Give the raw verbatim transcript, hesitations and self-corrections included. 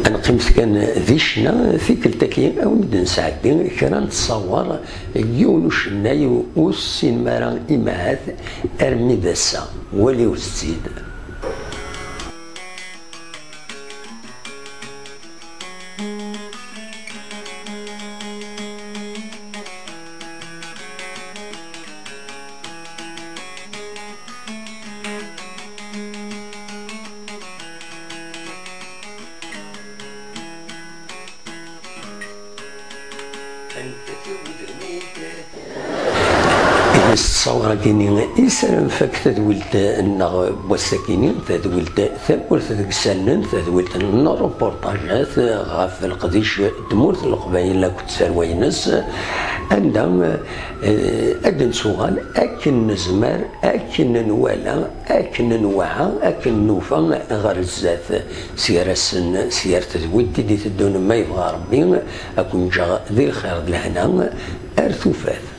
Ad neqqimet kan di ccna, tikkelt-agi ad wen-id-nesɛeddi kra n ttṣawer n yiwen ucennay ur tessinem ara imahat armi d ass-a. Waliwet-tt-id. Ines ttṣawer-agi-nni, yessaram fak tadwilt-nneɣ n wass-agi-nni, tadwilt tamurt deg isallen, tadwilt n reportajat ɣef leqdic n tmurt n Leqbayel akked ttarwa-ines, anda, eh, ad d-nettuɣal akken nezmer, akken nwala, akken nwɛa, akken nufa ɣer zdat, s gar-asen, s gar tedwilt i d-iteddun, ma yebɣa Rebbi, ad ken-ǧǧeɣ di lxir d lehna, ar tufat.